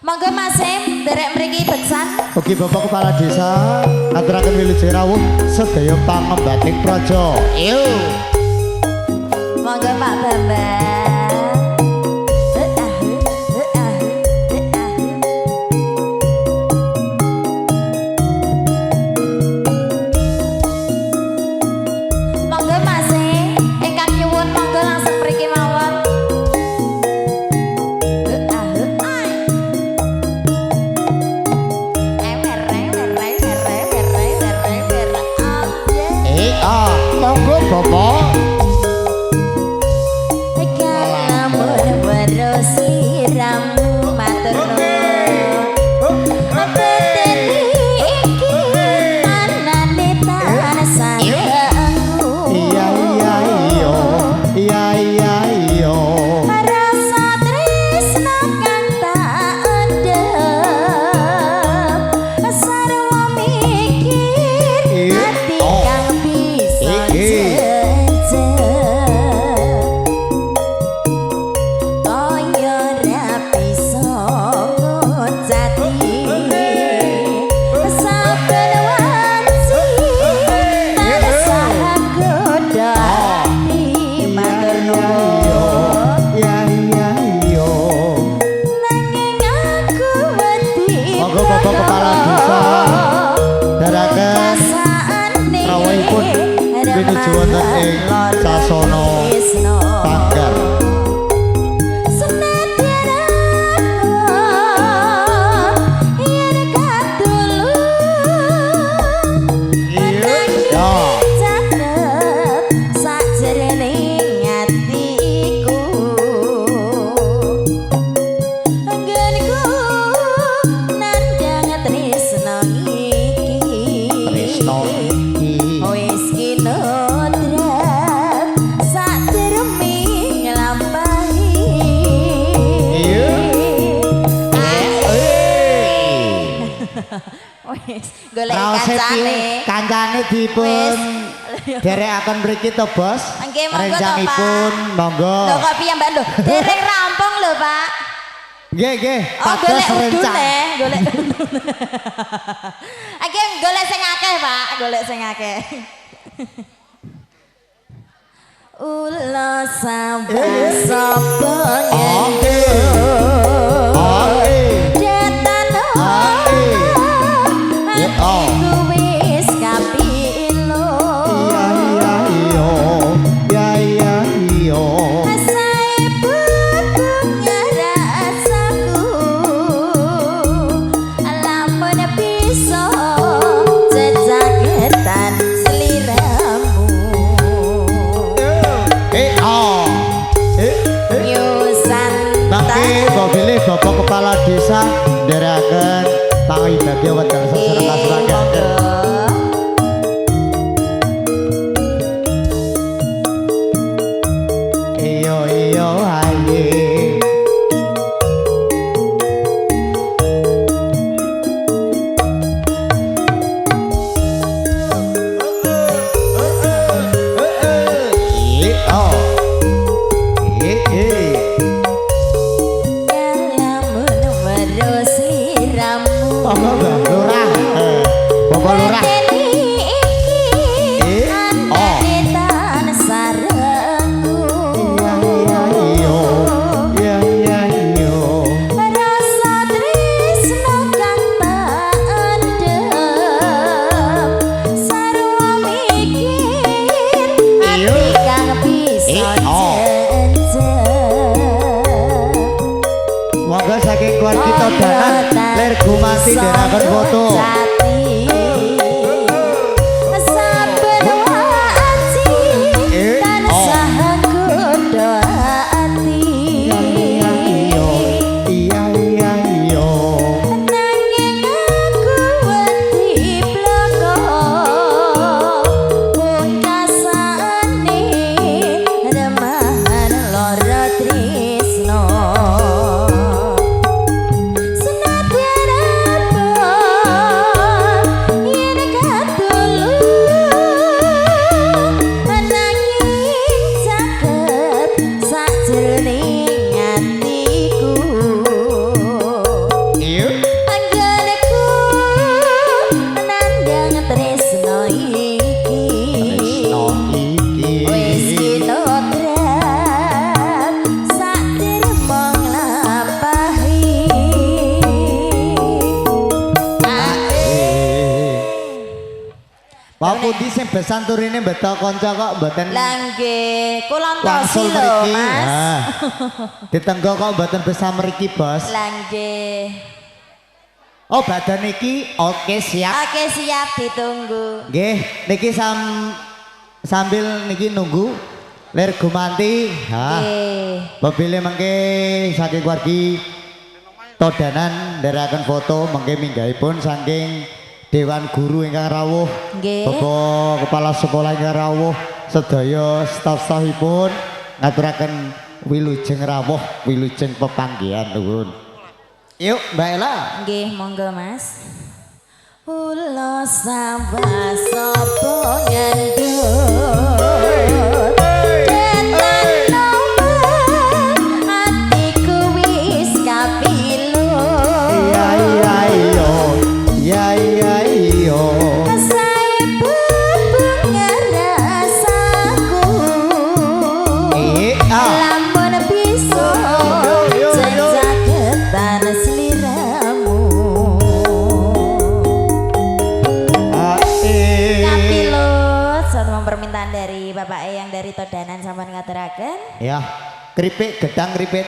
Monggo Mas Im, nderek mriki beksan. Ugi Bapak Kepala Desa aturaken wilujeng rawuh sedaya pangembating praja. Yo. Monggo Pak Bambang. Monggo Mas Im, ingkang nyuwun monggo langsung mriki mawon. Monggo Bapak. Lamun weruh sliramu matur nuwun. Peteni iki anane tansah aku. Iya iya iya. Iya iya iya. Rasa tresna kang tak endhem, sarwa mikir ati kang bisa jejeg. Kaya ra bisa ngucati saben wanci tansah nggodha ati matur nuwun. Iya iya iya. Nanging aku wedi Monggo Bapak Kepala Desa daraken rawuhipun pinuju wonten ing sasana Tanggal. Senadyan yen katulung Iya. Catet sajroning atiku, anggenku nandhang tresna iki. Tresna iki. Wis kinodrat sakdermi nglampahi. Iya. Wis golek Raose kancane. piye? Kancane dipun derekaken mriki to, Bos? Nggih, monggo to, Pak. Rencangipun monggo. Lho kok piye Mbak lho? Dereng rampung lho, Pak. Nggih, nggih. Oh, Pados golek rencang. udune, golek udune. Iki golek sing akeh, Pak, golek sing akeh. Ula sapa sapa Oke. Oke. Detan Oke. Ya, oh. atiku wis kapilo. Iya iya iya. Iya iya iya. Sae bunga rasaku, lamun bisa jejagetan sliramu. Oh. Eh, eh. Nyusan Mangke mbok bilih Bapak Kepala Desa nderekaken pangibagya wekdal sasana kasuwargaken. Iya iya aye. Oh. Eh eh. Lamun weruh sliramu. Monggo Mbak Lurah. Bapak Lurah. Peteni iki Eh, oh. anane tansah rengku. Iya iya iya. Iya iya iya. Rasa tresna kang tak endhem, sarwa mikir ati kang bisa Oh. jejeg. Monggo saking keluarga Todanan lir gumanti ndherekaken foto. Saben wanci Eh, tansah nggodha ati. Iya iya iya iya iya. Nanging aku wedi bloko pungkasane remahan lara tresna. Senadyan apa Wau pundi sing besan turine beto kanca kok mboten Lah nggih, kula entosi wangsul lho, mriki. Mas. Ah. Ditenggo kok mboten besan mriki, Bos. Lah nggih. Oh, badan niki oke siap. Oke, siap ditunggu. Nggih, niki sambil niki nunggu lir gumanti. Ha. Nggih. Mobile mengke saking wargi Todanan nderekaken foto mengke minggahipun saking Dewan Guru ingkang rawuh. Nggih. Bapak Kepala Sekolah ingkang rawuh, sedaya staf-stafipun ngaturaken wilujeng rawuh, wilujeng pepanggihan nuwun. Yuk, Mbak Ella. Nggih, monggo Mas. Ulo sawah sapa ngandut atiku wis kapilu. Iya iya iya. Iya iya iya. Sae bunga rasaku. Eh, ah. Lamun bisa Yo, yo, yo. jejaketan sliramu. Ah, eh. Kapilut, satu permintaan dari Bapak E yang dari Todanan sampun ngaturaken. Ya, keripik gedang keripik.